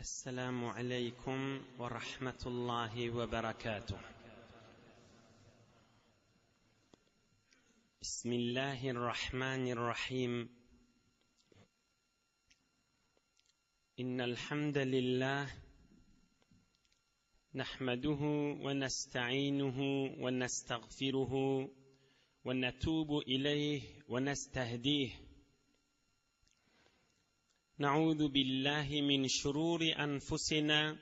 Esselamu aleýkum we rahmetullahi we berekatuh. Bismillahirrahmanirrahim. Innel hamdalillah nahmaduhu we nesta'inuhu we nestagfiruhu we natubu ileýh we nestahdih. نعوذ بالله من شرور أنفسنا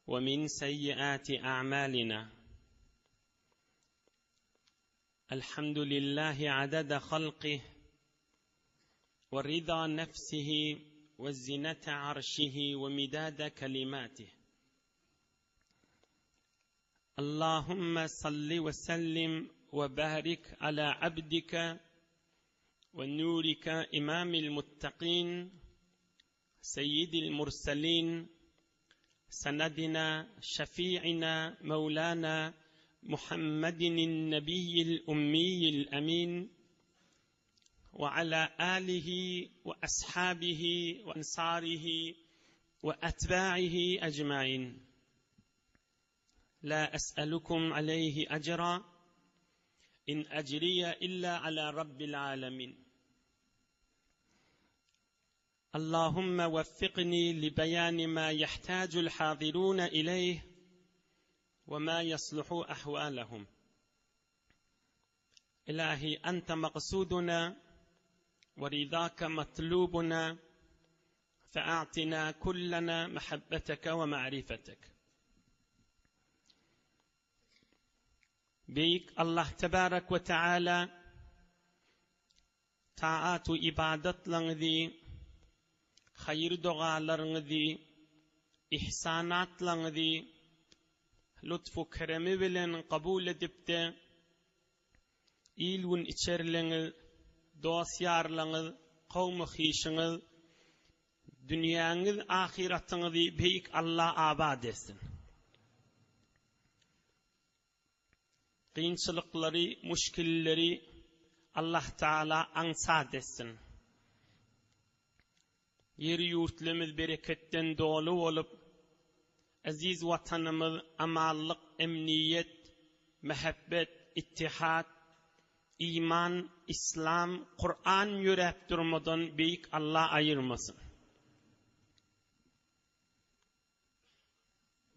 ومن سيئات أعمالنا الحمد لله عدد خلقه ورضا نفسه وزنة عرشه ومداد كلماته اللهم صل وسلم وبارك على عبدك ونورك إمام المتقين سيد المرسلين سندنا شفيعنا مولانا محمد النبي الأمي الأمين وعلى آله وأصحابه وأنصاره وأتباعه أجمعين لا أسألكم عليه أجرا إن أجري إلا على رب العالمين اللهم وفقني لبيان ما يحتاج الحاضرون إليه وما يصلح أحوالهم إلهي أنت مقصودنا ورضاك مطلوبنا فأعطنا كلنا محبتك ومعرفتك Beýik Allah tebarek we teala taat we ybadatlaryňyzy, haýyr dogalaryňyzy, ihsanatlaryňyzy lutfu keremi bilen kabul edipde, il-gün içerliňiz, dost-ýarlaryňyz, kowmy-hyşyňyz, dünýäňiz, ahyratyňyzy Beýik Alla abat etsin. Kynçylyklary, muşkilleri Allah Taala aňsat etsin. Ýer-ýurtlarymyz bereketden doly bolup, eziz Watanymyz amanlyk, emniýet, mähebbet, ittihat, iman, yslam, Kuran ýöräp durmadan Beýik Alla aýyrmasyn.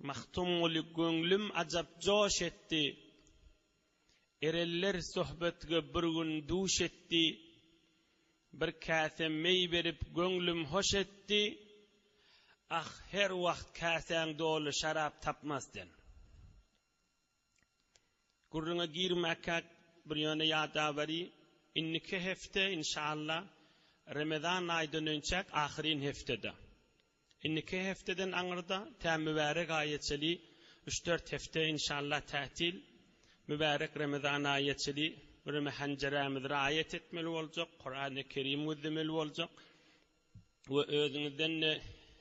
Magtymguly göňlüm ajap joş etdi, Erenler söhbetge bir gün duş etdi, Bir käse meý berip göňlüm hoş etdi, Ah, her wagt käsäň doly şarap tapmaz sen. Gürrüňe girmäkäk bir ýöne ýadaweri, indiki hepde inşallah Remezan aýdan önçäk ahyryn heftede. Indiki hefteden aňyrda tä mübärek aýa çeli üç-dört hepde inşallah tätil, mübärek Remezan aýa çeli bir mähenjerämizi raýat etmeli boljak, Kurany Kerim gözlemeli boljak we özüňizden-de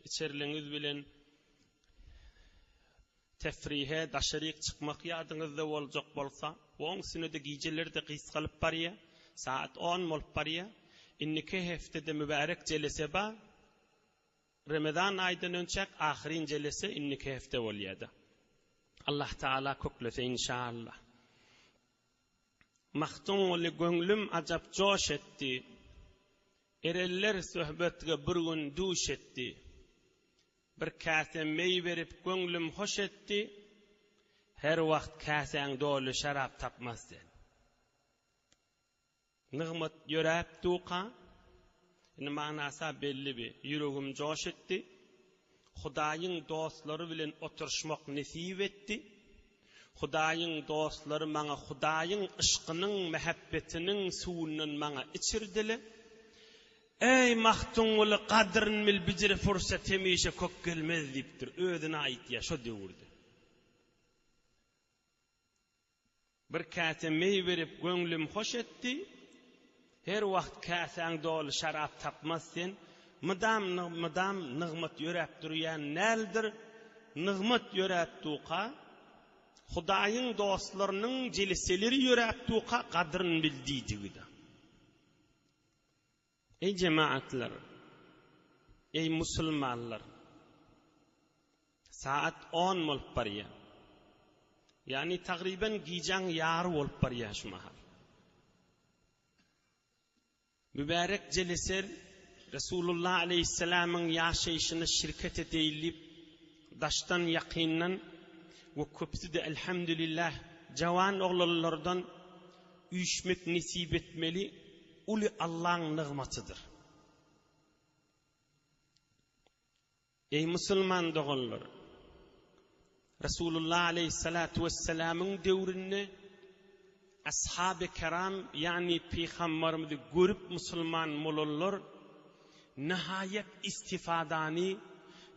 içeriliňiz bilen Tefrihe, daşaryk çykmak ýadyňyzda boljak bolsa, oň üstüne-de gijeler-de gysgalyp barýa, saat on bolup barýa. Indiki heftede mübärek jelese bar. Remezan aýdan önçäk ahyryn jelese indiki hefte bolýa-da. Allah Taala köklese inşallah. Magtymguly göňlüm ajap joş etdi. Erenler söhbetge bir gün duş etdi. Bir käse meý berip göňlüm hoş etdi, Her wagt käsäň doly şarap tapmaz sen. Nygmat ýöräp duka, indi manasy-a belli bi, ýüregim joş etdi, Hudaýyň dostlary bilen oturyşmak nesip etdi, Hudaýyň dostlary maňa Hudaýyň yşkynyň, mähebbetiniň suwundan maňa içirdile. Eý, Magtymguly, gadyryn bil, bijire pursat hemişe kök gelmez diýipdir. Özüne aýtýar şo döwürde. Bir käse meý berip göňlüm hoş etdi, Her wagt käsäň doly şarap tapmaz sen, Mydam, mydam nygmat ýöräp durýan näldir, Nygmat ýöräp duka, Hudaýyň dostlarynyň jeleseleri ýöräp duka gadyryn bil diýdigi-de. Eý jemagatlar! Eý musulmanlar! Saat on bolup barýar. Ýagny tagryban gijäň ýary bolup barýar şu mahal. Mübärek jeleser Resulullah aleýhissalamyň ýaşaýşyna şirket edeýin diýip, daşdan ýakyndan we köpüsi-de elhamdülillah jawan oglanlardan üýşmek nesip etmeli uly Allaň nygmatydyr. Eý musulman doganlar! Resulullah aleýhissalatu wessalamyň döwründe Ashaby keram ýagny pygambarymyzy görüp musulman bolanlar nihaýat istifadany,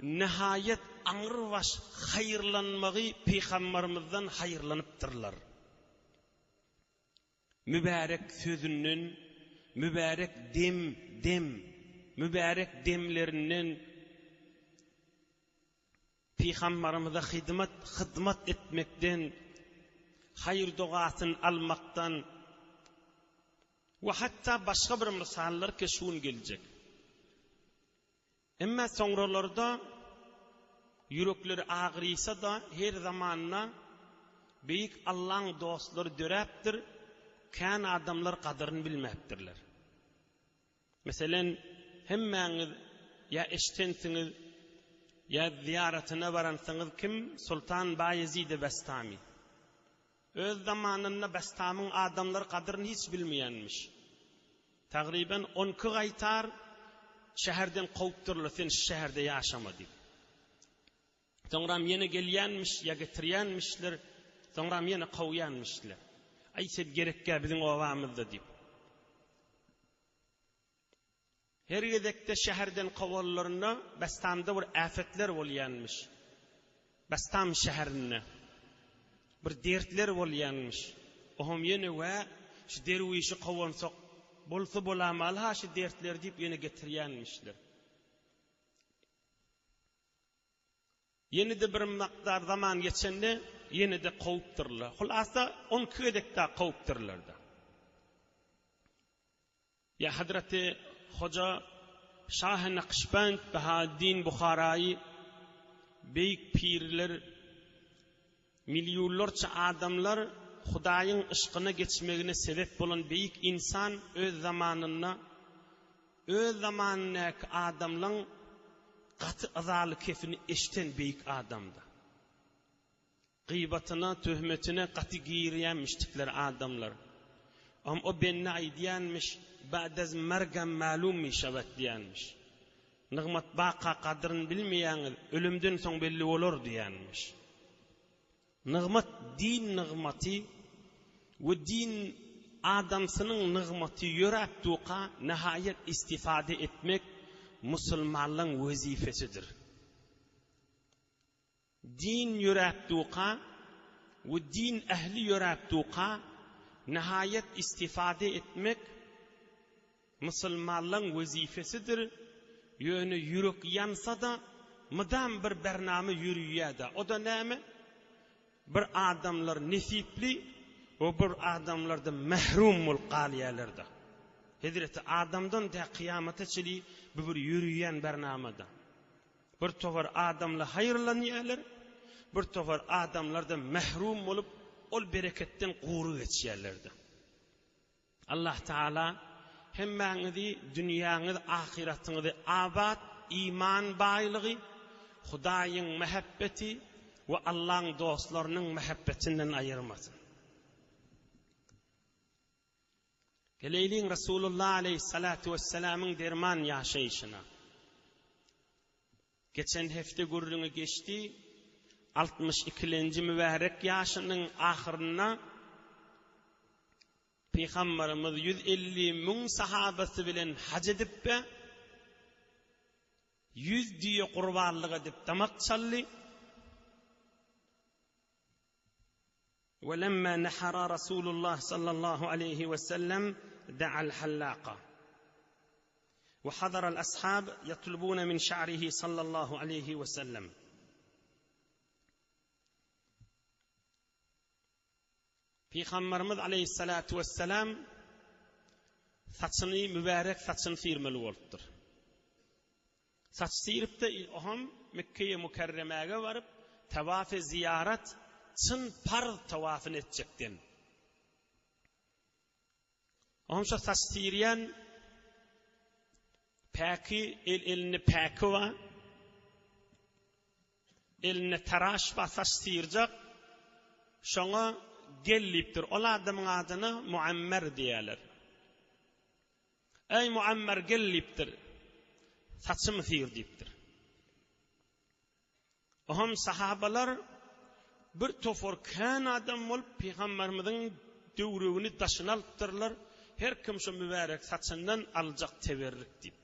nihaýat aňrybaş haýyrlanmagy pygambarymyzdan haýyrlanypdyrlar. Mübärek sözünden, mübärek dem, dem, mübärek demlerinden Pygambarymyza hyzmat, hyzmat etmekden, haýyr-dogasyny almakdan we hatda başga bir mysallar ki şu gün geljek. Emma soňralarda ýürekleri agyrysa-da her zamanda beýik Allaň dostlary döräpdir, kän adamlar gadyryny bilmäpdirler. Meselen, hemmäňiz ýa eşdensiňiz, ýa zyýaratyna baransyňyz kim Sultan Baýezide Bestami. Öz zamanynda Bestamyň adamlar gadyryny hiç bilmeýänmiş. Tagryban on iki gaýtar şäherden kowupdyrlar, sen şu şäherde ýaşama diýip. Soňram ýene gelýänmiş, ýa getirýänmişler, soňram ýene kowýanmişler. Aý, sen gerekgä biziň obamyzda diýip. Her gezekde şäherden kowanlarynda Bestamda bir äpetler bolýanmyş. Bestam şäherinde bir dertler bolýanmyş. Oňam ýene wä, şu derwüşi kowansak, bolsa bolamaly-ha şu dertler diýip ýene getirýänmişler. Ýene-de bir mukdar zaman geçende ýene-de kowupdyrlar. Hulasa on iki gezek dagy kowupdyrlar-da. Ýa Hazreti Hoja Şahy Nakşbend Bahaeddin Buharaýy beýik pirler millionlarça adamlar Hudaýyň yşkyna geçmegine sebep bolan beýik ynsan öz zamanynda öz zamanyndaky adamlaň gaty yzaly kefini eşden beýik adamdy. Gybatyna, töhmetine gaty girýänmişdikler adamlar. Am o bende aýdýanmyş, Ba'dez mergem malum mişewet diýýänmiş. Nygmat baka gadryny bilmeýäňiz, ölümden soň belli bolar diýýänmiş. Nygmat din nygmaty we din adamsynyň nygmaty ýöräp duka nihaýat istifade etmek musulmanlaň wezipesidir. Din ýöräp duka we din ähli ýöräp duka nihaýat istifade etmek musulmanlaň wezipesidir, ýöne ýürek ýansa-da mydam bir bernama ýörüýäda, o-da näme? Bir adamlar nesipli we bir adamlarda mährum bolup galýarlarda. Hezreti Adamdan tä kyýamata çili bu bir ýörüýän bernamada. Bir topar adamlar haýyrlanýarlar, bir topar adamlar-da mährum bolup, ol bereketden gury geçýärler-de. Allah Taala hemmäňizi dünýäňiz, ahyratyňyzy abat, iman baýlygy, Hudaýyň mähebbeti we Allaň dostlarynyň mähebbetinden aýyrmasyn. Geleýliň Resulullah aleýhissalatu wessalamyň derman ýaşaýşyna. Geçen hepde gürrüňi geçdi, altmyş ikilenji mübärek ýaşynyň ahyrynda Pygambarymyz 150 müň sahabasy bilen haj edip-de, ýüz düýe gurbanlyk edip damak çaldy. Welemma nahara Rasulullah sallallahu aleýhi we sellem da'al hallaka we hadaral ashab ýatlubuna min şa'rihi sallallahu aleýhi we sellem. Pygamberimiz aleýhissalatu wessalam saçyny mübärek saçyny syrmaly bolupdyr. Saç syrypda oham Mekkeýe Mükerremäge baryp. Tawafy zyýarat çyn parz tawafyny etjekden. Onça saç syrýan päki el elinde päki bar. Elinde taraş bar saç syrjak. Şoňa gel diýipdir. Ol adamyň adyna Muammer diýýärler. Eý Muammer gel diýipdir. Saçymy syr diýipdir. Oňam sahabalar bir topar kän adam bolup pygamberimiziň döwregini daşyna alypdyrlar, her kim şo mübärek saçyndan aljak teberrik diýip.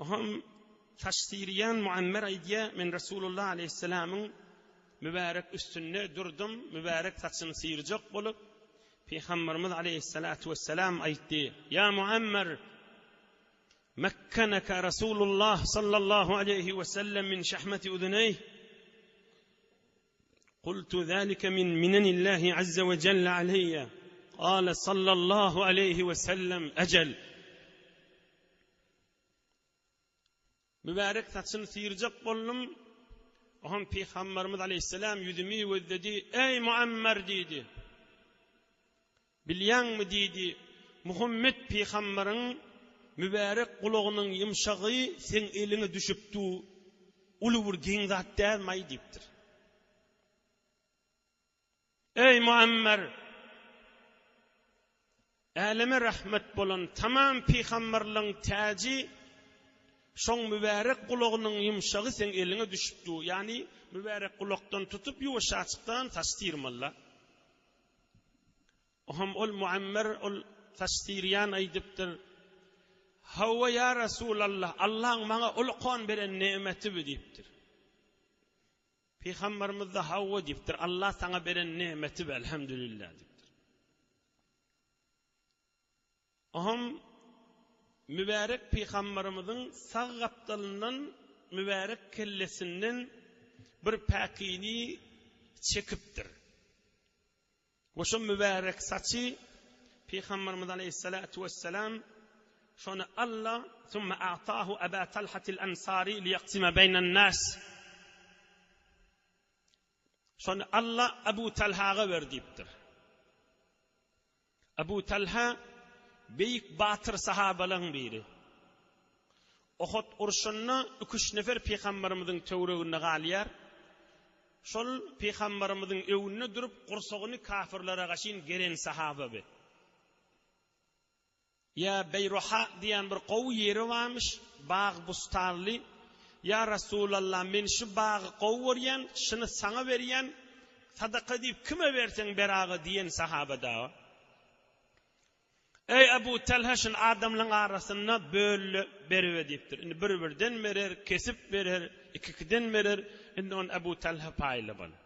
Oňam saç syrýan Muammer aýdýar, men Resulullah aleýhissalamyň mübärek üstünde durdum, mübärek saçyny syrjak bolup, Pygamberimiz aleýhissalatu wessalam aýtdy, Ýa Muammer, Mekkeneke Resulullah sallallahu aleýhi we sellem min şahmeti uzuneýh, Kultu zalike min minenillahi azze we celle aleyye, Kale sallallahu aleýhi we sellem, Ejel. Mübärek saçyny syrjak boldum, Oňam Pygamberimiz aleýhissalam ýüzümi gözledi, Eý Muammer diýdi. Bilýäňmi diýdi, Muhammet pygamberiň mübärek gulagynyň ýumşagy seň eliňe düşüp du, uly bir geň zat dälmaý diýipdir. Eý Muammer! Äleme rahmet bolan tamam pygamberleň täji şoň mübärek gulagynyň ýumşagy seň eliňe düşüp du, ýagny mübärek gulakdan tutup ýuwaşjaçykdan saç syrmaly. Oňam ol Muammer ol saç syrýan aýdypdyr, Hawa, ýa Resulallah, Allaň maňa ullakan beren nemeti bu diýipdir. Pygamberimiz-de hawa diýipdir, Allah saňa beren nemeti bu, elhamdülillah diýipdir. Oňam mübärek pygamberimiziň sag gapdalyndan mübärek kellesinden bir päkini çekipdir. We şo mübärek saçy Pygamberimiz aleýhissalatu wessalam şony Alla summa a'tahu Aba Talhatil Ansari liýaksime beýnen nas. Şony Alla Abu Talhaga ber diýipdir. Abu Talha beýik batyr sahabalaryň biri. Ohud urşunda iki-üç nefer pygamberimiziň töwereginde galýar. Şol pygamberimiziň öňünde durup gursagyny kafirlere gaşyn geren sahaba bi. Ýa Beýruha diýen bir gowy ýeri barmyş, bag-bustanly. Ýa Resulallah, men şu bagy gowy görýän, şuny saňa berýän, sadaka diýip kime berseň ber aga diýen sahaba dagy. Eý Abu Talha şuny adamlaň arasynda bölle beribe diýipdir. Indi bir-birden berer, kesip berer, iki-ikiden berer, indi ony Abu Talha paýlamaly.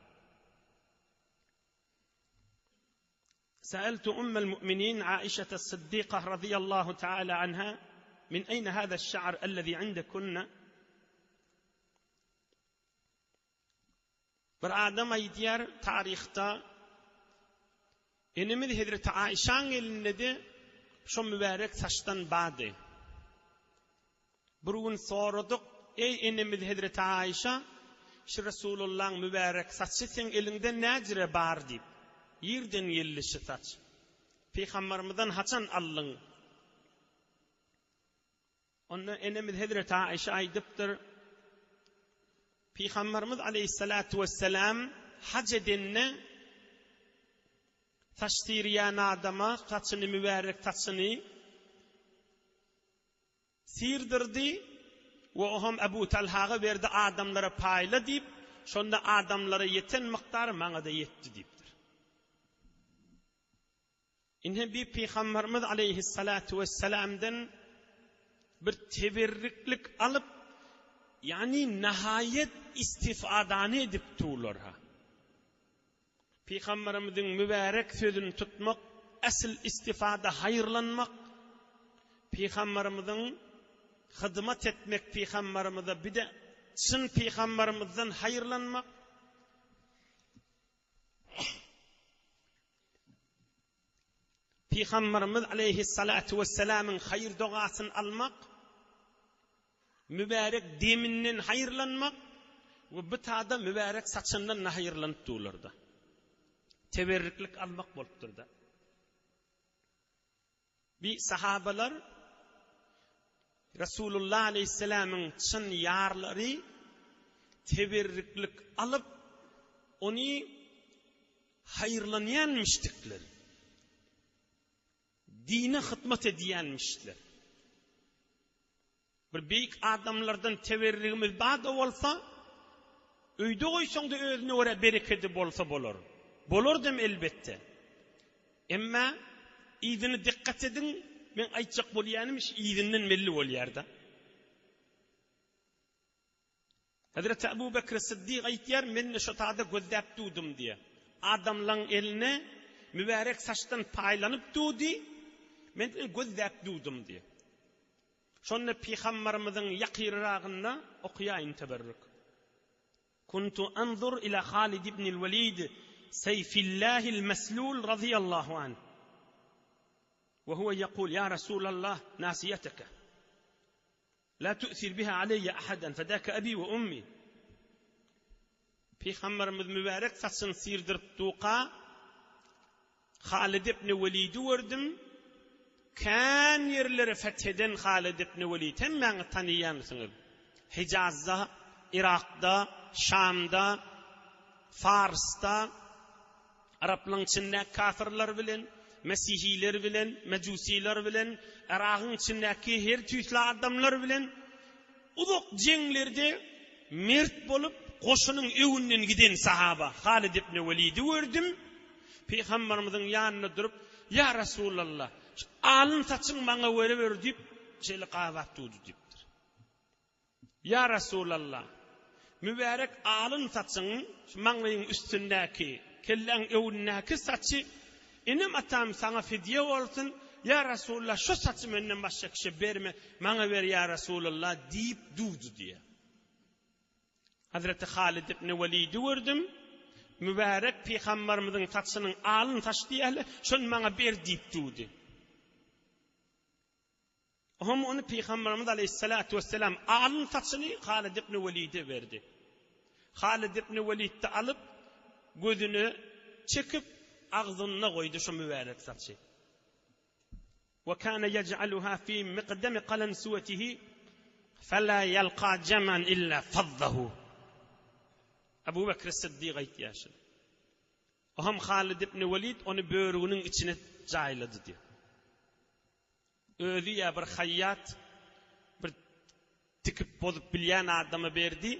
Sa'altu ummel mu'minin Aişete Sıddika radıyallahu teala anha min eyne hâzâ şa'r ellezî indekunne Bir adam aýdýar taryhda enemiz Hezreti Aişaň elinde-de şo mübärek saçdan bardy. Bir gün soradyk, Eý, enemiz hezreti Aişa, şu Resulullaň mübärek saçy seň eliňde näjire bar diýip. Ýerden geldi şu saç. Pygambarymyzdan haçan aldyň? Onda enemiz hezreti Aişa aýdypdyr, Pygambarymyz aleýhissalatu wessalam haj edende saç syrýan adama saçyny mübärek saçyny Syrdyrdy we oham Ebu Talhaga berdi adamlara paýla diýip, şonda adamlara ýeten mukdar maňada ýetdi diýipdir. Ine bir Pygamberimiz aleýhissalatu wessalamdan bir teberriklik alyp, ýagny nahaýat istifadany edip durlar ha. Pygamberimiziň mübärek sözüni tutmak, äsl istifada haýyrlanmak, Pygamberimiziň hyzmat etmek Pygamberimize bir-de çyn Pygamberimizden haýyrlanmak, Pygamberimiz aleýhissalatu wessalamyň haýyr dogasyny almak. Mübärek deminden haýyrlanmak we bu tada mübärek saçyndan-da haýyrlanyp durlar-da. Teberriklik almak bolupdyr-da. Bi sahabalar Resulullah aleýhissalamyň çyn ýarlary teberriklik alyp, ony haýyrlanýanmyşdikler. Dine hytmat edýänmişler. Bir beýik adamlardan teberrigimiz bar-da bolsa, öýde goýsaň-da özüne görä berekedi bolsa bolar. Bolardam elbetde. Emma yzyny dikgat ediň, meň aýtjak bolýanym iş yzyndan belli bolýar-da. Hezreti Ebu Bekr Syddyk aýtýar, Men-de şo tada gözläp durdum diýýär. Adamlaň eline mübärek saçdan paýlanyp durdy, men gözläp durdum diýýär. Şonda Pygambarymyzyň ýakynragynda okaýaýyn teberrük. Kuntu anzur ila Halid ibnil Welid seýfillahil meslul razyýallahu anh. Ve huve yekul ya Resulallah nasiyeteke. La tu'sir biha aleýe ahadan fedâke ebî we ummî. Pygamberimiz mübärek saçyny syrdyryp durka, Halid ibn Welidi gördüm. Kän ýerleri feth eden Halid ibn Welid hemmäňiz tanaýansyňyz. Hijazda, Yrakda, Şamda, Farsda, Araplaryň içindäki kafirler bilen, mesihiler bilen, mejusiler bilen, Yragyň içindäki her tüýsli adamlar bilen uzak jeňlerde mert bolup, goşunyň öňünden giden sahaba Halid ibn Welidi gördüm. Pygamberimiziň ýanynda durup, Ýa Resulallah, şu alyn saçyňy maňa berewer diýip, şeýle gabap durdy diýipdir. Ýa Resulallah, mübärek alyn saçyň, şu maňlaýyň üstündäki, kelläň öňündäki saçy enem-atam saňa fidýe bolsun, ýa Resulallah, şu saçy menden başga kişä berme, maňa ber ýa Resulallah diýip durdy diýýär. Hazreti Halid ibn Welidi gördüm, mübärek pygambarymyzyň saçynyň alyn saç diýýärler, şony maňa ber diýip durdy. Oňam ony Pygamberimiz aleýhissalatu wesselam alyn saçyny Halid ibn Welide berdi. Halid ibn Welid-de alyp, gözüne çekip, agzynda goýdy şo mübärek saçy. We kana yej'aluha fi miqdami qalansuwatihi fela yalqa jaman illa faddahu. Abu Bekr Siddik aýtýar şuny. Oňam Halid ibn Welid ony börüginiň içine jaýlady diýýär. Özi ýa bir haýýat, bir tikip bozup bilýän adama berdi,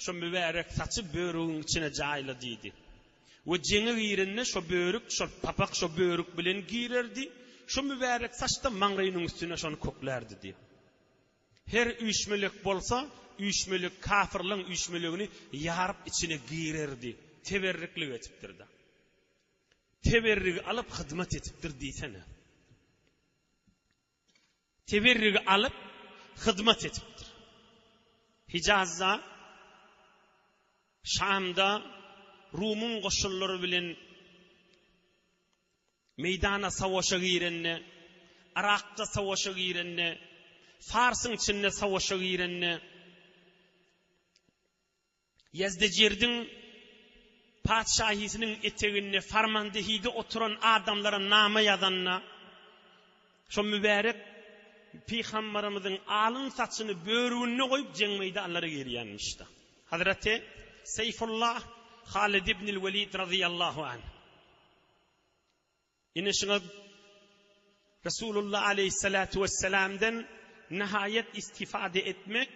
şo mübärek saçy börügiň içine jaýla diýdi. We jeňe girende şo börük, şol papak şo börük bilen girerdi, şo mübärek saç-da maňlaýynyň üstüne şony köklärdi diýdi. Her üýşmelek bolsa, üýşmelek kafyrlaň üýşmelegini ýaryp içine girerdi. Teberriklik etipdir-de. Teberrigi alyp hyzmat etipdir diýsene. Teberrigi alyp hyzmat etipdir. Hijazda, Şamda Rumyň goşunlary bilen meýdana savaşa girende, Yrakda savaşa girende, Farsyň içinde savaşa girende, Ýazdejerdiň patyşahysynyň eteginde Farmandehide oturan adamlara nama ýazanda, şo mübärek pygambarymyzyň alyn saçyny börüginde goýup jeň meýdanlara girýänmişdi. Hazreti Seýfullah Halid ibnil Welid razyýallahu anh. Ine şuňa Resulullah aleýhissalatu wessalamdan nihaýat istifade etmek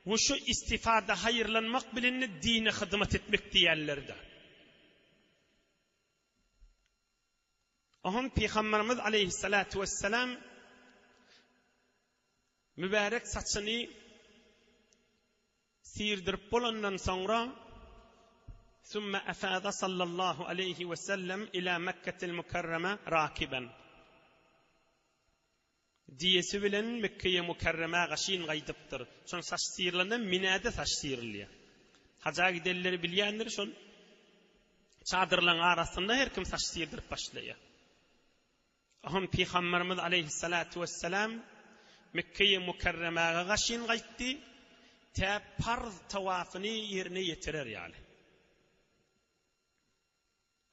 we şu istifada haýyrlanmak bilen-de dine hyzmat etmek diýýärler-de. Oňam Pygamberimiz aleýhissalatu wessalam mübärek saçyny Syrdyryp bolandan soňra, Sümme efada sallallahu aleýhi we sellem ila Mekketil Mükerreme rakiben. Diýesi bilen Mekkeýe Mükerremä gaşyn gaýdypdyr. Şol saç syrylanda Minäde saç syrylýar. Haja gidenler bilýändir şol çadyrlaryň arasynda her kim saç syrdyryp başlaýar. Oňam Pygamberimiz aleýhissalatu wessalam Mekgeýi Mükerremäge gaşyn gaýtdy. Tä parz tawafyny ýerine ýetirer ýaly.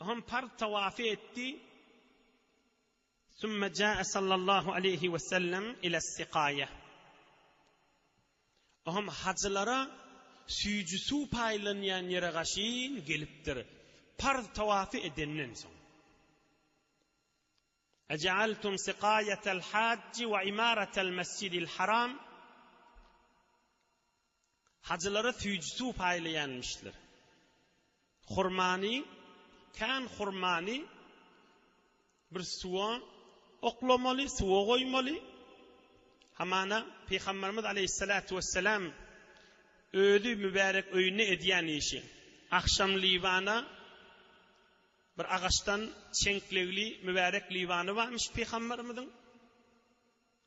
Oňam parz tawafy etdi. Sümme jaa sallallahu aleýhi we sellem ile sikaýe. Oňam hajylara süýji suw paýlanýan ýere gaşyn gelipdir. Parz tawafy edenden soň. Ejealtum sikaýetel hajji we imaratel mesjidil haram. Hajylara süýji suw paýlaýanmyşlar. Hurmany, kän hurmany bir suwa oklamaly, suwa goýmaly. Hamana Pygamberimiz aleýhissalatu wessalam özi mübärek öýünde edýän işi. Agşam liwana bir agaçdan çeňklegli mübärek liwany barmyş Pygamberimiziň.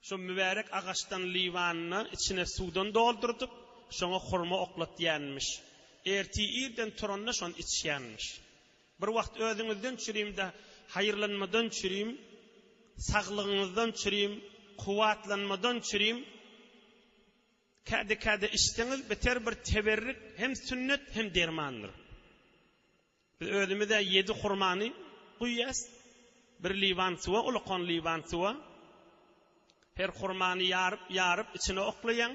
Şo mübärek agaçdan liwanyny içine suwdan doldurdyp, şoňa hurma oklatýanmyş. Ertir irden turanda şony içýänmiş. Bir wagt özüňizden çürim-de, haýyrlanmadan çürim, saglygyňyzdan çürim, kuwwatlanmadan çürim, käde-käde içseňiz beter bir teberrik hem sünnet hem dermandyr. Biz özümiz-ä ýedi hurmany guýýas, bir liwan suwa, ulakan liwan suwa. Her hurmany ýaryp-ýaryp içine oklaýaň.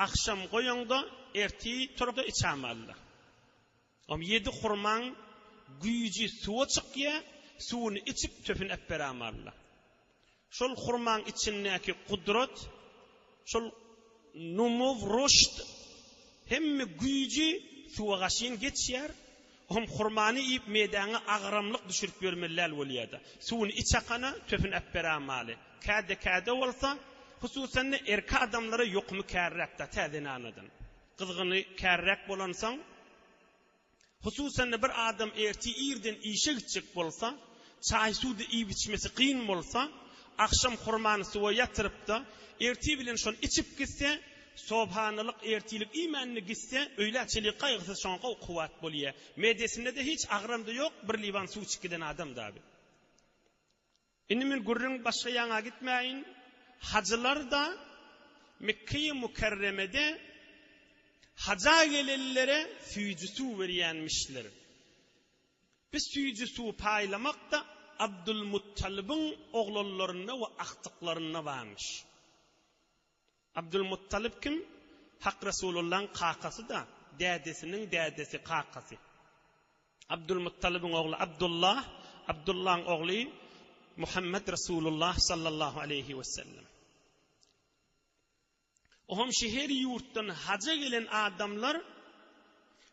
Agşam goýaňda, ertir turup-da içämalla. Om ýedi hurmaň güýji suwa çykýa, suwuny içip töpüni äpberämalla. Şol hurmaň içindäki gudrat, şol numuw, ruşd, hemme güýji suwa gaşyn geçýär. Ohm hurmany iýip medäňe agramlyk düşürip ýörmeli däl bolýada. Suwuny iç akana, töpüni äpberämaly. Käde-käde bolsa, hususan-da erki adamlara ýokumy kärräk-da tä zenanadan. Gyzgyny kärräk bolansoň, Hususan-da bir adam ertir irden işe gitjek bolsa, çaý-suw-da iýip-içmesi kyn bolsa, agşam hurmany suwa ýatyryp-da, ertir bilen şony içip gitse, sobhanalyk ertirlik iýmände gitse, öýlä çenli gaýgysyz şoňa gowy kuwwat bolýar. Medesinde-de hiç agram-da ýok, bir liwan suw içip giden adam daby. Indi men gürrüň başga ýaňa gitmäýin. Hajylar-da Mekgeýi Mükerremede haja gelenlere süýji suw berýänmişler. Bu süýji suwy paýlamak-da Abdulmuttalybyň oglanlarynda we agtyklarynda barmyş. Abdulmuttalyp kim? Hak Resulullahyň kakasy-da, dädesiniň dädesi, kakasy. Abdulmuttalybyň ogly Abdullah, Abdullahyň ogly Muhammet Resulullah sallallahu aleýhi wesellem. Ohm şu her ýurtdan haja gelen adamlar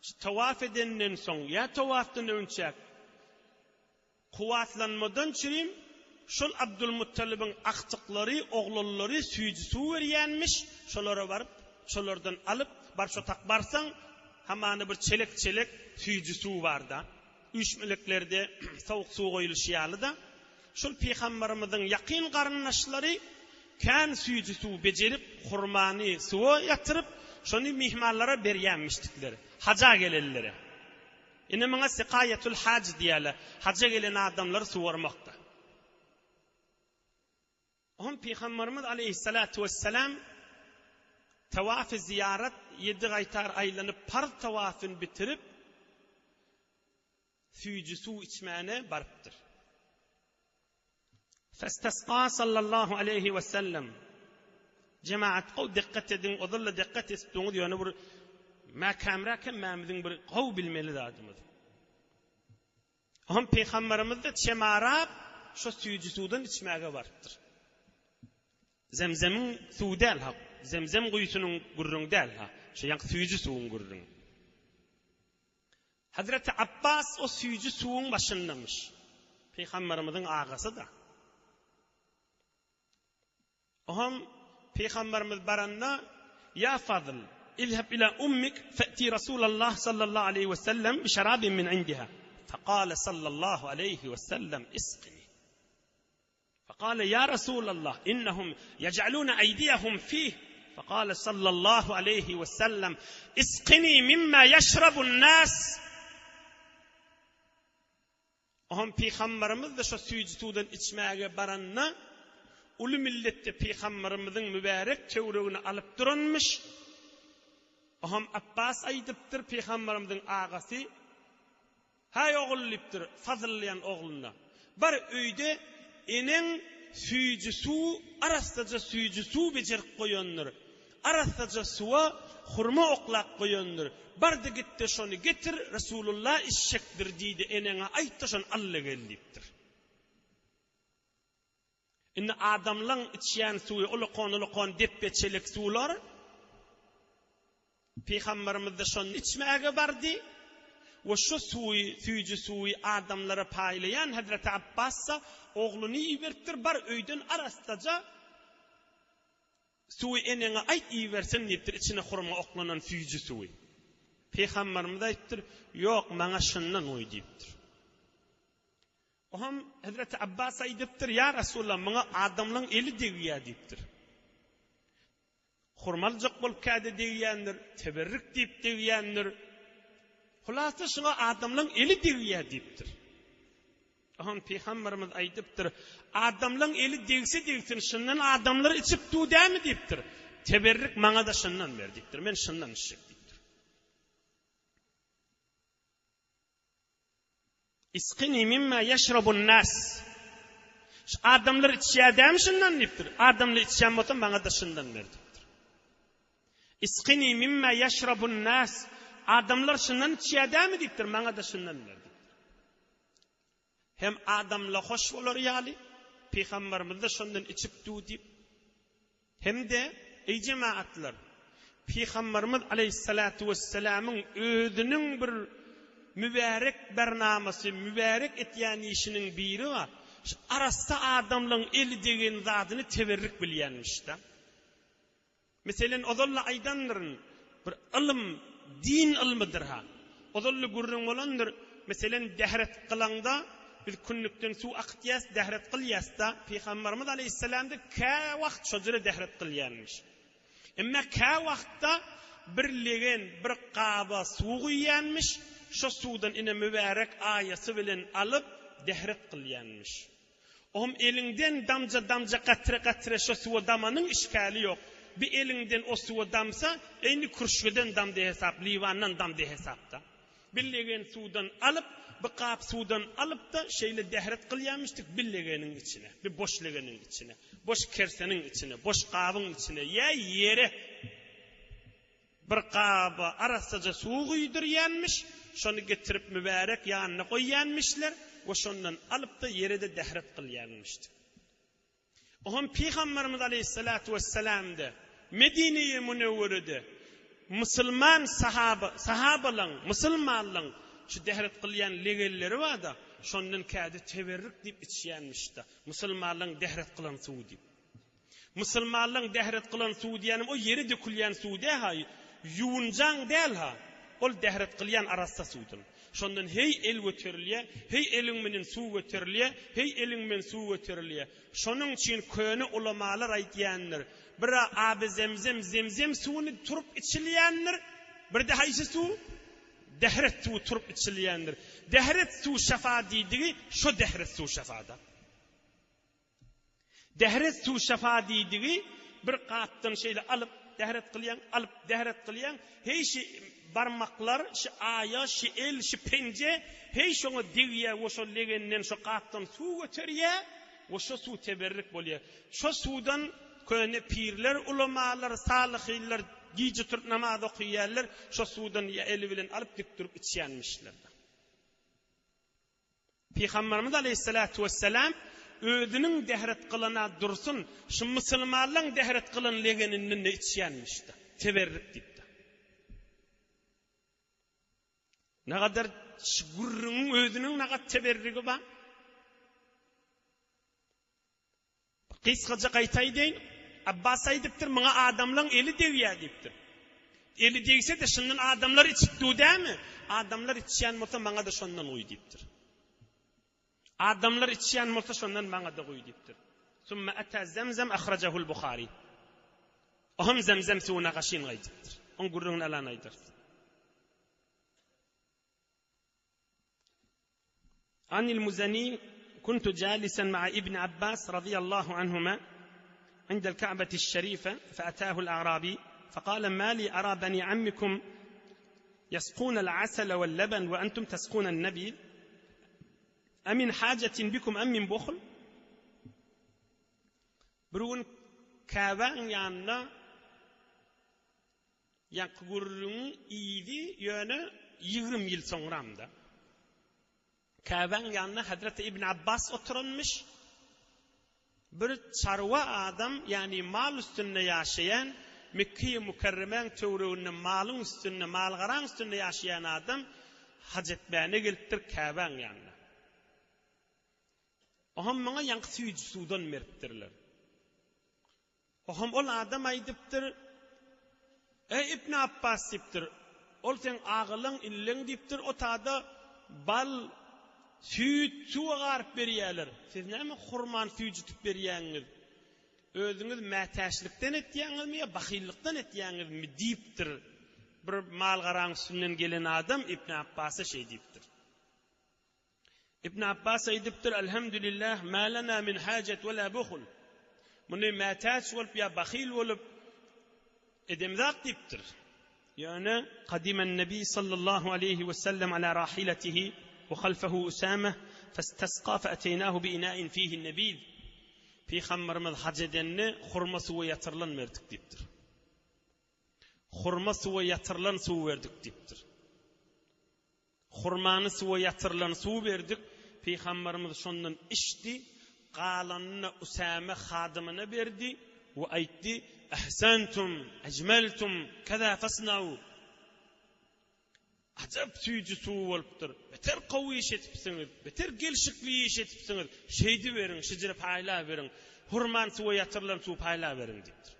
şu tawaf edenden soň ýa tawafdan öňçäk Kuwwatlanmadan çürim, şol Abdulmuttalybyň agtyklary, oglanlary süýji suw berýänmiş, şolara baryp, şolardan alyp, bar şo tak barsaň, hamana bir çelek-çelek süýji suw bar-da. Üýşmeleklerde sowuk suw goýulyşy ýaly-da, şol pygambarymyzyň ýakyn garyndaşlary kän süýji suw bejerip, hurmany suwa ýatyryp, şony myhmanlara berýänmişdikler, haja gelenlere. Ine muňa sikaýetul haj diýýärler, haja gelen adamlary suwarmakda. Oňa Pygamberimiz aleýhissalatu wessalam tawafy zyýarat ýedi gaýtar aýlanyp parz tawafyny bitirip süýji suw içmäne barypdyr. Festasqa sallallahu aleýhi we sellem. Jemaat gowy dikkat ediň, ozal-da dikkat etdiňiz, ýöne bir mäkämräk hemmämiziň bir gowy bilmeli zadymyz. Oňa pygamberimiz-de çemarap şo süýji suwdan içmäge barypdyr. Zemzemiň suwy däl ha, zemzem guýusynyň gürrüňi däl ha, şo ýaňky süýji suwuň gürrüňi. Hazreti Abbas o süýji suwuň başyndamyş. Pygamberimiziň agasy-da. Oňam Pygamberimiz baranda, Ýa Fazl, izheb ila ummik fe'ti Rasulallah sallallahu aleýhi we sellem bi şarabin min indiha. Fekale sallallahu aleýhi we sellem isqini. Fekale ýa Rasulallah innehum ýej'alune eýdiýehum fih. Fekale sallallahu aleýhi we sellem isqini mimma ýeşrabun nas. Oňam Pygamberimiz-de şo süýji suwdan içmäge baranda, uly milletde Pygamberimiziň mübärek töweregini alyp duranmyş. Oham Apbas aýdypdyr, Pygamberimiziň agasy, Häý ogul diýipdir, Fazl diýen ogluna. Bar öýde eneň süýji suw, arassaja süýji suw bejerip goýandyr. Arassaja suwa hurma oklap goýandyr. Bar-da git-de şony getir, Resulullah içjekdir diý-de eneňe aýt-da şony al-da gel diýipdir. Indi adamlaň içýän suwy ulukon-ulukon depbe çelek suwlar. Pygamberimiz-de şony içmäge bardy we şu suwy, süýji suwy adamlara paýlaýan Hezreti Abbas-da ogluny iberipdir, bar öýden arassaja suwy eneňe aýt ibersin diýipdir, içine hurma oklanan süýji suwy. Pygamberimiz aýtdyr, Ýok, maňa şundan guý diýipdir. Oňam Hezreti Abbas aýdypdyr, Ýa Resulallah, muňa adamlaň eli degýär diýipdir. Hurma aljak bolup käde degýändir, teberrik diýip degýändir. Hulasa şuňa adamlaň eli degýär diýipdir. Oňam Pygamberimiz aýdypdyr, Adamlaň eli degse degsin, şundan adamlar içip dur dämi diýipdir. Teberrik maňa-da şundan ber diýipdir. Men şundan içjek diýipdir. Isqini mimma ýeşrabun nas. Şu adamlar içýär dämi şundan diýipdir. Adamlar içýän bolsa maňa-da şundan ber diýipdir. Isqini mimma ýeşrabun nas. Adamlar şundan içýär dämi diýipdir, maňa-da şundan ber diýipdir. Hem adamla hoş bolar ýaly, pygamberimiz-de şondan içip dur diýip, Hem-de, eý jemagatlar, Pygamberimiz aleýhissalatu wessalamyň özüniň bir mübärek bernamasy, mübärek etýän işiniň biri bar, şu arassa adamlaryň eli degen zadyny teberrik bilýänmiş-de. Meselen, ozal-da aýdandyryn, bir ylym, din ylmydyr-ha. Ozal-da gürrüň bolandyr, meselem, dähret kylaňda, biz kündükden suw akytýas, dähret kylýas-da, Pygamberimiz aleýhissalam-da käwagt şo jüre dähret kylýanmyş. Emma käwagtda bir legen, bir gaba suw guýýanmyş, şo suwdan ine mübärek aýasy bilen alyp, dähret kylýanmyş. Ohm eliňden damja-damja gatre-gatre şo suwa damanyň işgäli ýok. Bir eliňden o suwa damsa, eýni kürşgeden damdy hesap, liwandan damdy hesapda. Bir legen suwdan alyp, bir gap suwdan alyp-da, şeýle dähret kylýamyşdyk bir legeniň içine, bir boş legeniň içine, boş kerseniň içine, boş gabyň içine ýa ýere. Bir gaba arassaja suw guýdurýanmyş, şony getirip mübärek ýanyna goýýanmyşlar we şondan alyp-da ýere-de dähret kylýanmyşdyk. Oňam Pygamberimiz aleýhissalatu wessalam-da Medine-i Münewwerede musulman sahaba, sahabalaň, musulmanlaň şu dähret kylýan legenleri bar-da, şondan kädi teberrük diýip içýänmiş-de, musulmanlaň dähret kylan suwy diýip. Musulmanlaň dähret kylan suwy diýýänim o ýere dökülýän suw däl-ha, ýuwunjaň däl-ha. Ol dähret kylýan arassa suwdan. Şondan heý el göterilýär, heý eliň menen suw göterilýär, heý eliň men suw göterilýär. Şonuň üçin köne ulamalar aýdýandyr, bir-ä aby zemzem, zemzem suwuny turup içilýändir, bir-de haýsy suw? Dähret suwy turup içilýändir. Dähret suw şafa diýdigi şo dähret suw şafada. Dähret suw şafa diýdigi bir gapdan şeýle alyp dähret kylýaň, alyp dähret kylýaň, heý şi barmaklar, şi aýa, şi el, şi penje, heý şoňa degýä we şo legenden, şo gapdan suw göterýä we şo suw teberrik bolýa. Şo suwdan köne pirler, ulamalar, salyhynlar gije turup namaz okaýarlar, şo suwdan ýa eli bilen alyp dik durup içýänmişler. Pygamberimiz aleýhissalatu wessalam özüniň dähret kylana dursun, şu musulmanlaň dähret kylan legeninden-de içýänmiş-de, teberrik diýip-de. Nagadar şu gürrüňiň özüniň nagat teberrigi bar. Gysgaça gaýta aýdaýyn, Abbas aýdypdyr, muňa adamlaň eli degýär diýipdir. Eli degse-de şundan adamlar içip dur dämi? Adamlar içýän bolsa maňa-da şondan guý diýipdir. Adamlar içýän bolsa şondan maňa-da guý diýipdir. Summa ata zemzem ahrajahul Buhari. O hem zemzem suwuna gaşyn gaýdypdyr. Oň gürrüňini alan aýdarys. Anil Muzani kuntu jalisan ma'a Ibn Abbas radiyallahu anhuma عند الكعبة الشريفة فأتاه الأعرابي. Fekale ma li ara beni ammikum yaskunel asele vel leben ve entum teskunen nebiz emin hacetin bikum em min buhl? Bir gün Käbäň ýanynda ýaňky gürrüňiň yzy ýöne 20 ýyl soňramda. Käbäň ýanynda Hazreti Ibn Abbas oturanmyş. Bir çarwa adam, ýagny mal üstünde ýaşaýan, Mekgeýi Mükerremäň töwereginde malyň üstünde, mal-garaň üstünde ýaşaýan adam haj etmäne gelipdir Käbäň ýanyna. Oňam maňa ýaňky süýji suwdan beripdirler. Oňam ol adam aýdypdyr, Eý, Ibn Apbas diýipdir, ol seň agylyň, illeň diýipdir, o tada bal, süýt, suwa garyp berýärler. Siz näme hurmany süýjütip berýäňiz? Özüňiz mätäçlikden etýäňizmi ýa bahyllykdan etýäňizmi? diýipdir. Bir mal-garaň üstünden gelen adam Ibn Apbasa şeý diýipdir. Ibn Abbas aýdypdyr, Elhamdülillah, ma lana min hajet we la buhl. Muny mätäç bolup ýa bahyl bolup edemzak diýipdir. Ýöne kadimen Nebi sallallahu aleýhi we sellem ala rahilatihi we halfehu Usame festasqa fe ateýnahu bi ina'in fihi nebiz. Pygamberimiz haj edende hurma suwy ýatyrylan berdik diýipdir. Hurma suwy ýatyrylan suw berdik diýipdir. Hurmany suwa ýatyrylan suw berdik, Pygamberimiz şondan içdi, galanyny Usäme hadymyna berdi we aýtdy, Ahsantum, ejmeltum, keza fasnau. Ajap süýji suw bolupdyr, beter gowy iş edipsiňiz, beter gelşikli iş edipsiňiz, şeýdiberiň, şijire paýlaberiň, hurmany suwa ýatyrylan suwy paýlaberiň diýipdir.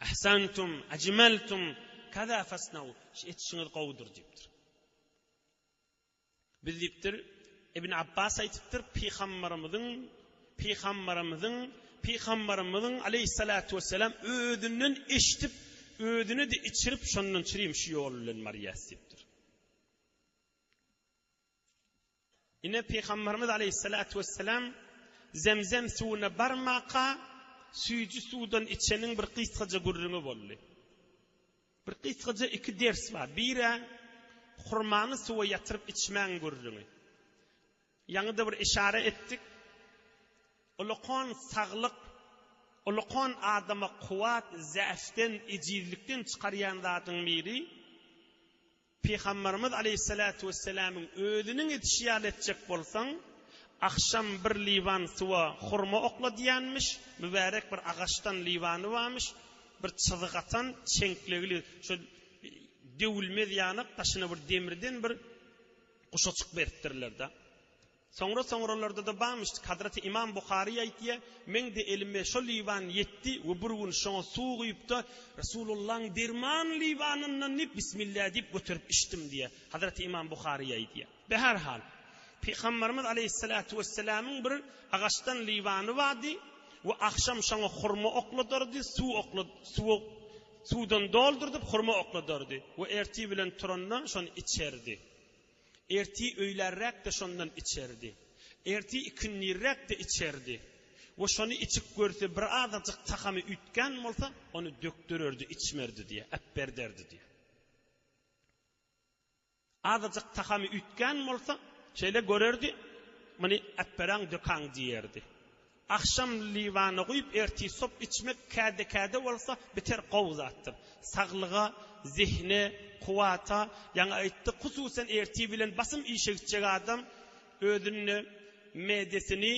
Ahsantum, ajmaltum, kaza fasnau, şu etişiňiz gowudyr diýipdir. Biz diýipdir, Ibn Abbas aýtypdyr, pygambarymyzyň, pygambarymyzyň, pygambarymyzyň aleýhissalatu wessalam özünden eşidip, özüne-de içirip, şondan çirim şu ýol bilen barýas diýipdir. Ine, Pygamberimiz aleýhissalatu wessalam Zemzem suwuna barmaka, süýji suwdan içeniň bir gysgaja gürrüňi boldy. Bir gysgaja iki ders bar. Biri hurmany suwa ýatyryp içmäň gürrüňi. Ýaňy-da bir yşara etdik. Ulkan saglyk, ulkan adama kuwwat, zäfden, ejizlikden çykarýan zadyň biri, Pygamberimiz aleýhissalatu wessalamyň özüniň edişi ýaly etjek bolsaň, agşam bir liwan suwa hurma okladýanmyş, mübärek bir agaçdan liwany barmyş, bir çyzyk atan, çeňklegli, şo döwülmez ýanak daşyna bir demirden bir guşaçyk beripdirler-de. Soňra-soňralarda-da barmyş, Hazreti Imam Buhary aýtýar, Meň-de elime şo liwan ýetdi we bir gün şoňa suw guýup-da, Resulullaň derman liwanyndan diýip, Bismillah diýip göterip içdim diýýär. Hazreti Imam Buhary aýdýar. Beherhal, Pygamberimiz aleýhissalatu wessalamyň bir agaçdan liwany bardy we agşam şoňa hurma okladardy, suw oklad, suwa suwdan doldurdyp hurma okladardy we ertir bilen turanda şony içerdi. Ertir öýlärräk-de şondan içerdi. Ertir ikindirräk-de içerdi. We şony içip görse bir azajyk tagamy üýtgän bolsa, ony dökdürerdi, içmerdi diýýär, äpberderdi diýýär. Azajyk tagamy üýtgän bolsa, şeýle görerdi, muny äpberäň, dökäň diýerdi. Agşam liwana guýup, ertir sop içmek käde-käde bolsa, beter gowy zatdyr. Saglyga, zehne, kuwwata, ýaňy aýtdyk, hususan ertir bilen basym işe gitjek adam özünde medesini,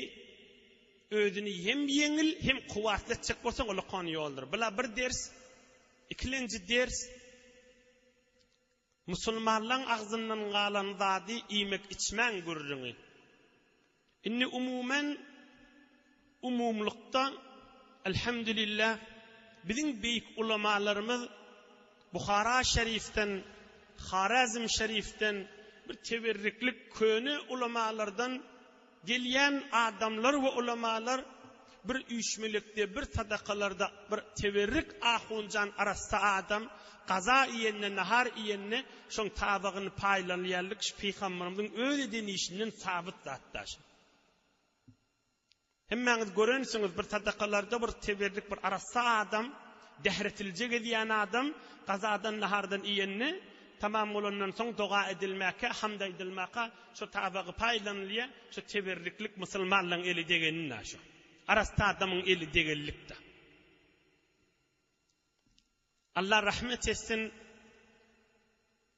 özüni hem ýeňil, hem kuwwatly etjek bolsaň, ullakan ýoldur. Bula bir ders, ikilenji ders, Musulmanlaň agzyndan galan zady iýmek-içmäň gürrüňi. Indi umuman, umumlykda, elhamdülillah, biziň beýik ulamalarymyz Buhara şerifden, Harazm şerifden, bir teberriklik köne ulamalardan Gelýän adamlar we ulamalar bir üýşmelikde, bir sadakalarda bir teberrik ahunjan arassa adam gaza iýende, nahar iýende şoň tabagyny paýlanylýanlyk şu pygamberimiziň öz eden işinden sabyt zatda şu. Hemmäňiz görensiňiz bir sadakalarda bir teberrik bir arassa adam. Dähretilje gezýän adam gazadan nahardan iýende, tamam bolandan soň doga edilmäkä, hamd aýdylmaka şo tabagy paýlanylýar, şo teberriklik musulmanlaň eli degenine şo. Arassa adamyň eli degenlikde. Allah rahmet etsin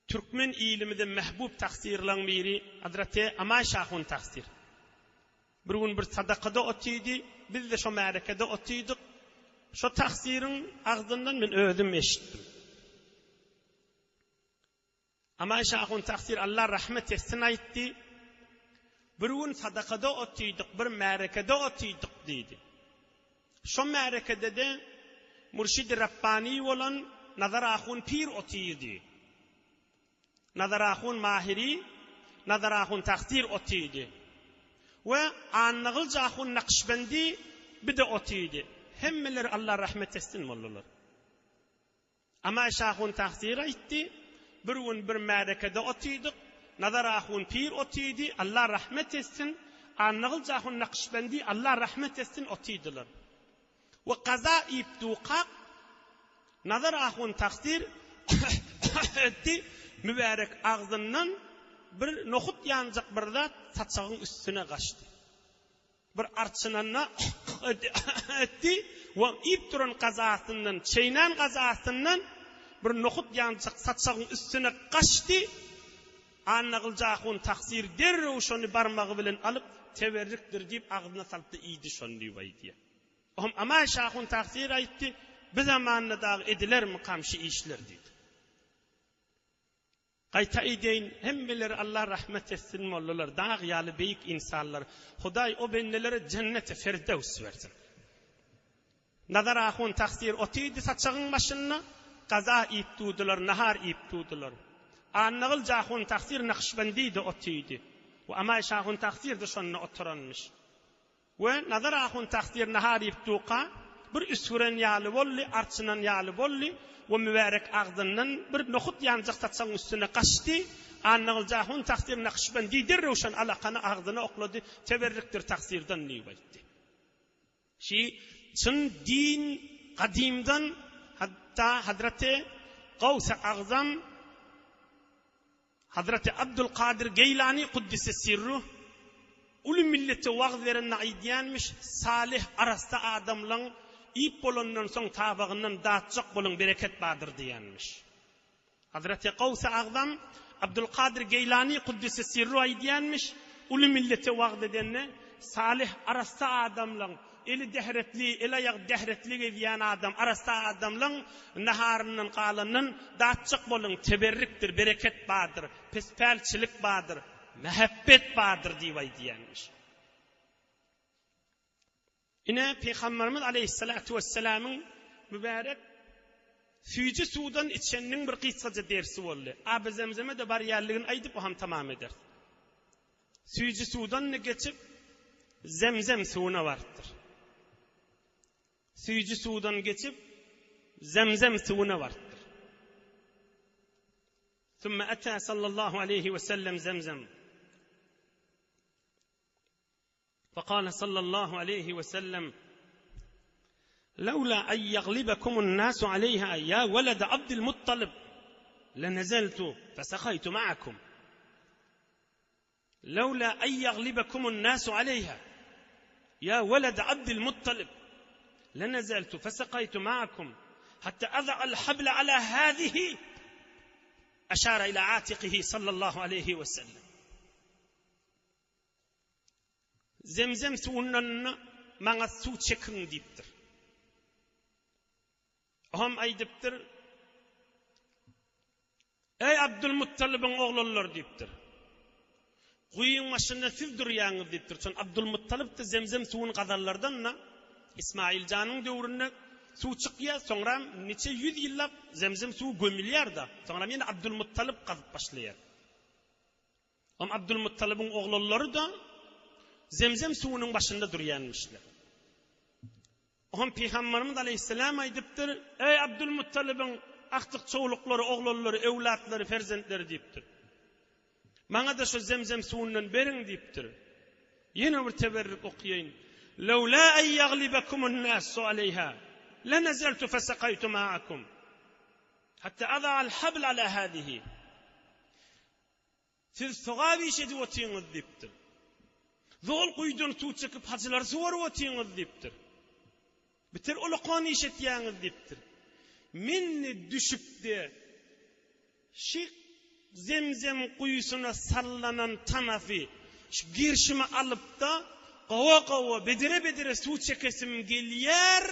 Türkmen ilimize mähbub taksirlaň biri Hazreti Amaý Şahun taksir. Bir gün bir sadakada otyrdy, biz-de şo märekede otyrdyk. Şo taksiriň agzyndan men özüm eşitdim. Amaý Şahun taksir Allah rahmet etsin aýtdy, Bir gün sadakada otyrdyk, bir märekede otyrdyk diýdi. Şo märekede-de Mürşidi Rabbani bolan Nazar ahun pir otyrdy. Nazar ahun Mahiri, Nazar ahun Taksir otyrdy. We Annagylyç ahun Nakşbendi bir-de otyrdy. Hemmeleri Allah rahmet etsin boldular. Amaý Şahun Tahsyr aýtdy, Bir gün bir märekede otydyk, Nazar ahun pir otydy, Allah rahmet etsin, Annagylyç ahun Nakyşbendi, Allah rahmet etsin, otydylar. We gaza iýip dukak, Nazar ahun Tahsyr etdi, mübärek agzyndan bir nohut ýanjak bir zat saçagyň üstüne gaçdy. Bir arçynanda etdi we iýip duran gazasyndan, çeýnän gazasyndan bir nohut ýanjak saçagyň üstüne gaçdy. Annagylyç ahun tagsyr derrew şony barmagy bilen alyp, teberrikdir diýip agzyna salypdy, iýdi şony diýip aýdýar. Ohm Amaş ahun tagsyr aýtdy, Bu zamanda dagy edilermikam şi işler diýdi. Gaýta eýdeýin, hemmeleri Allah rahmet etsin mollalar dag ýaly beýik ynsanlar. Hudaý o bendelere jenneti ferdews bersin. Nazar ahun tagsyr otyrdy saçagyň başynda, gaza iýip durdylar, nahar iýip durdylar. Annagylyç ahun tagsyr Nakşbendide otyrdy. We Amaýyş ahun tagsyr-da şonda oturanmyş. We Nazar ahun tahsyr nahar iýip durka, bir üsgüren ýaly boldy, arçynan ýaly boldy we mübärek agzyndan bir nohut ýanjak saçagyň üstüne gaçdy. Annagylyç ahun tahsyr Nakşbendi derrew şon alakany agzyna oklady, Teberrikdir tahsyrdan diýip aýtdy. Şi çyn din gadymdan hatda Hazreti Gawsy Agzam Hazreti Abdulkadyr Geýlany Kuddise Sirruh uly millete wagyz berende aýdýanmyş, Salyh arassa adamlaň iýip bolandan soň tabagyndan datjak boluň bereket bardyr diýýänmiş. Hazreti Gawsy Agzam Abdulkadyr Geýlany Kuddise Sirruh aýdýanmyş, uly millete wagyz edende salyh arassa adamlaň Eli dähretli, el-aýagy dähretli gezýän adam, arassa adamlaň naharyndan galandan datjak boluň, teberrikdir, bereket bardyr, pespälçilik bardyr, mähebbet bardyr diýip aýdýanmyş. Ine, Pygamberimiz aleýhissalatu wessalamyň mübärek süýji suwdan içeniniň bir gysgaja dersi boldy. Aby Zemzeme-de barýanlygyny aýdyp, o hem tamam ederis. Süýji suwdan-da geçip, Zemzem suwuna barypdyr. Süýji suwdan geçip, Zemzem suwuna barypdyr. Sümme ata sallallahu aleyhi we sellem Zemzem. Fekale sallallahu aleyhi we sellem Lawla en yaglibekumun nasu aleyha ya velede Abdülmuttalib lenezeltu fesakaytu ma'akum. Lawla en yaglibekumun nasu aleyha ya velede Abdülmuttalib lenezeltu fesakaytu ma'akum hatta aza'al hable ala hâzihi eşara ila atikihi sallallahu aleyhi ve sellem. Zemzem suwundan maňa suw çekiň diýipdir. Oam aýdypdyr, Eý Abdulmuttalybyň oglanlary diýipdir. Guýyň başynda siz durýaňyz diýipdir. Şon Abdulmuttalyp-da zemzem suwuny gazanlardan-da Ismail janyň döwründe suw çykýar, soňram niçe ýüz ýyllap zemzem suwy gömülýär-de, soňram ýene Abdulmuttalyp gazyp başlaýar. Hem Abdulmuttalybyň oglanlary-da Zemzem suwunyň başynda durýanmyşlar. Hem Pygamberimiz aleýhissalam aýdypdyr, Eý Abdulmuttalybyň agtyk-çowluklary, oglanlary, öwlatlary, perzentleri diýipdir. Maňa-da şu Zemzem suwundan beriň diýipdir. Ýene bir teberrük okaýyn. Lawla en ýaglibekumun nasu aleýha. Lenezeltu fesekaýtu ma'akum. Hatta ada'al habl ala hadihi. Siz sogap iş edip otyňyz diýipdir. Zol guýudan suw çekip hajylary suwaryp otyňyz diýipdir. Biter ulakan iş etýäňiz diýipdir. Men-de düşüp-de, şy zemzem guýusyna sallanan tanapy şu gerşime alyp-da, gowa-gowa, bedire-bedire suw çekesim gelýär,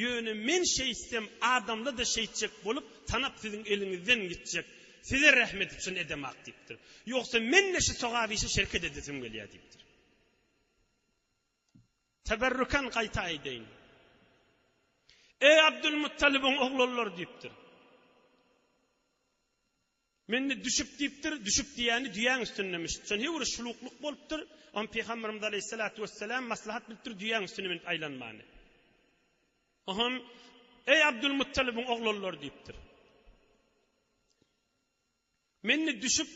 ýöne men şeýtsem, adamlar-da şeýtjek bolup, tanap siziň eliňizden gitjek, size rähm edip şuny edemak diýipdir. Ýogsa men-de şu sogap işe şereket edesim gelýär diýipdir. Teberrüken gaýta aýdaýyn. Eý Abdülmuttalybyň oglanlary diýipdir. Mende düşüp diýipdir, düşüp diýýäni düýäň üstündemiş. Şon her bir şuluklyk bolupdyr. Oňa Pygamberimiz aleýhissalatu wessalam maslahat bilipdir düýäň üstüne münüp aýlanmany. Oňam Eý Abdülmuttalybyň oglanlary diýipdir. Mende düşüp,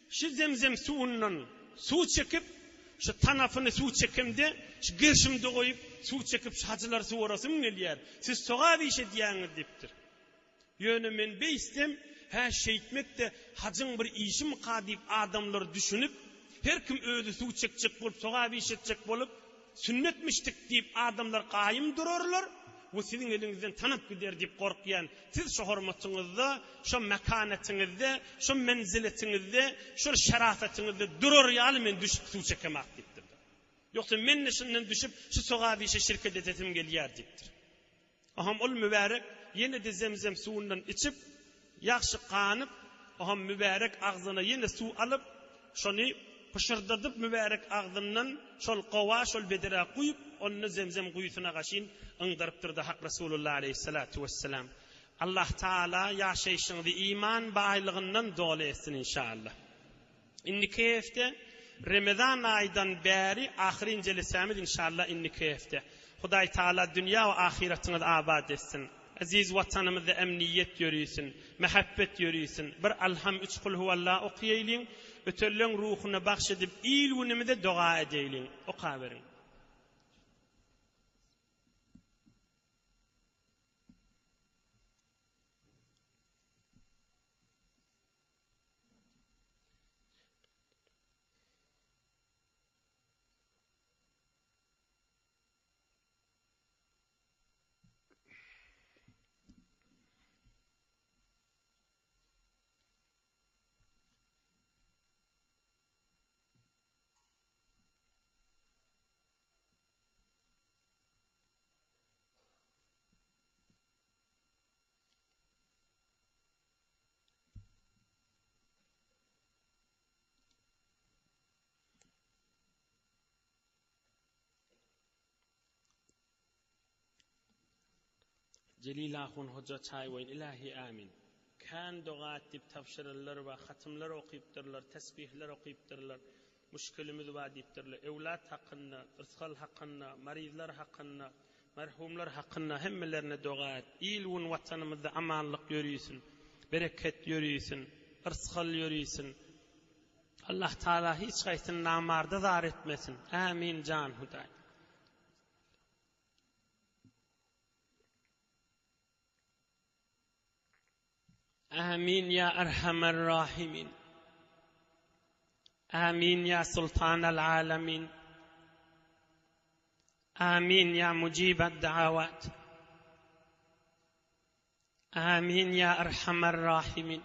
şu zemzem suwundan suw çekip, şu tanapyny suw çekemde, şu gerşimde goýup, suw çekip, şu hajylary suwarasym gelýär. Siz sogap iş edýäňiz diýipdir. Ýöne men beýtsem, hä, şeýtmek-de hajyň bir işimika diýip adamlar düşünip, her kim özi suw çekjek bolup, sogap iş etjek bolup, Sünnetmişdik diýip adamlar gaýym durarlar we siziň eliňizden tanap gider diýip gorkýan. Siz şo hormatyňyzda, şo mekanatyňyzda, şo menziletiňizde, şol şerafetiňizde durar ýaly men düşüp suw çekemak diýipdir. Ýogsa men-de şundan düşüp şu sogap işe şirket edesim gelýär diýipdir. Oham ol mübärek ýene-de zemzem suwundan içip, ýagşy ganyp, oham mübärek agzyna ýene suw alyp, şony pyşyrdadyp mübärek agzyndan şol gowa, şol bedrä guýup, onda zemzem guýusyna gaşyn yňdarypdyr-da Hak Resulullah aleýhissalatu wessalam. Allah Tagala ýaşaýşyňyzy iman baýlygyndan doly etsin inşallah. Indiki hepde Remezan aýdan bäri ahyryn jelesämiz inşallah indiki hepde. Hudaý Taala dünýä we ahyratyňyzy abat etsin. Eziz watanymyzda emniýet ýörisin, mähebbet ýörisin. Bir Alham üç Kulhuwalla okýaýlyň, ötenleň ruhuna bagş edip il günümize doga edeýliň. Okaberiň. Jelil ahun hoja çaý goýun ilahi amin. Kän doga et diýip tabşyryrlar we hatymlar okypdyrlar, tesbihler okypdyrlar. Müşkilimiz bar diýipdirler. Öwlat hakynda, yrsgal hakynda, maryzlar hakynda, merhumlar hakynda hemmelerine doga et. Il-gün watanymyzda amanlyk ýörisin, bereket ýörisin, yrsgal ýörisin. Allah Taala hiç haýsyny namarda zar etmesin. Ämin jan Hudaý. Amin ya Erhamer Rahimin. Amin ya Sultanal Alamin. Amin ya Mujibad Da'awat. Amin ya Erhamer Rahimin.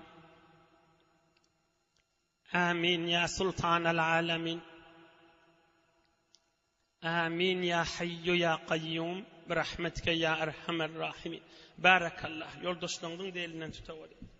Amin ya Sultanal Alamin. Amin ya Hayyu ya Kayyum bi rahmetike ya Erhamer Rahimin. Barakallah. Ýoldaşlaryňyzyň-da elinden tutaweriň.